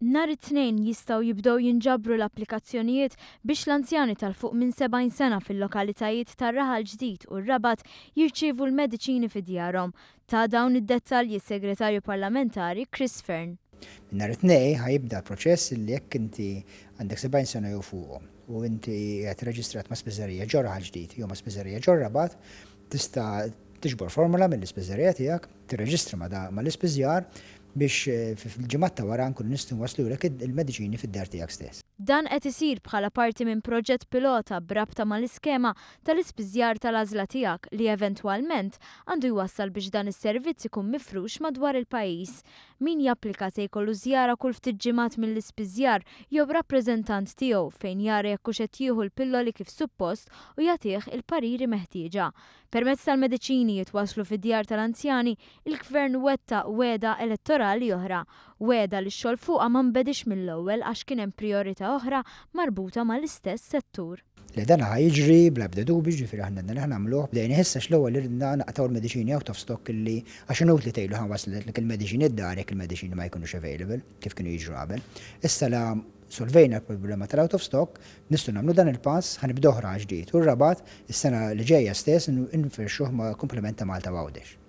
Nhar it-Tnejn jistgħu jibdew jinġabru l-applikazzjonijiet biex l-anzjani ta' 'l fuq minn 70 sena fil-lokalitajiet ta' Raħal Ġdid u r-Rabat jirċievu l-mediċini fi djarhom. Ta dawn id-dettalji s-Segretarju Parlamentari Chris Fearne. Minn nhar it-Tnejn ħa jibda l-proċess li jekk inti għandek 70 sena jew fuqhom u inti qiegħed reġistrat ma' spiżerija ġo Raħal Ġdid jew ma' spiżerija ġo r-Rabat, tista' tiġbor formola mill-ispiżerija tiegħek, tirreġistra mal-ispiżjar biex fil-ġimgħat ta' wara nkunu nistgħu nwasslulek il-mediċini fid-dar tiegħek stess. Dan qed isir bħala parti minn proġett pilota b'rabta mal-iskema tal-ispiżjar tal-għażla tiegħek li eventwalment għandu jwassal biex dan is-servizz ikun mifrux madwar il-pajjiż. Min japplika se jkollu żjara kull ftit ġimgħat mill-ispiżjar jew rappreżentant tiegħu fejn jara jekk hux qed jieħu l-pilloli kif suppost u jagħtih il-pariri meħtieġa. Permezz tal-mediċini jitwasslu fid-djar tal-anzjani, il-Gvern wettaq wegħda elettorali oħra. Wegħda li x-xogħol fuqha ma nbediex mill-ewwel għax kien hemm prijorità oħra marbuta mal-istess settur. Le dan ħa jiġri bla ebda dubju, ġifieri aħna għedna li ħa nagħmluh, bdejnih issa għax l-ewwel ridna naqtgħu l-mediċini out of stock illi għax inutli tgħidlu ħa nwasslek il-mediċini d-dar jekk il-mediċini ma jkunux available kif kienu jiġru qabel. Issa la Solvejna l-problema tal-out of stock, nistgħu nagħmlu dan il-pass, ħa nibdewh Raħal Ġdid u r-Rabat, is-sena li ġejja stess nfirxuh ma' kumplament ta' Malta u Għawdex.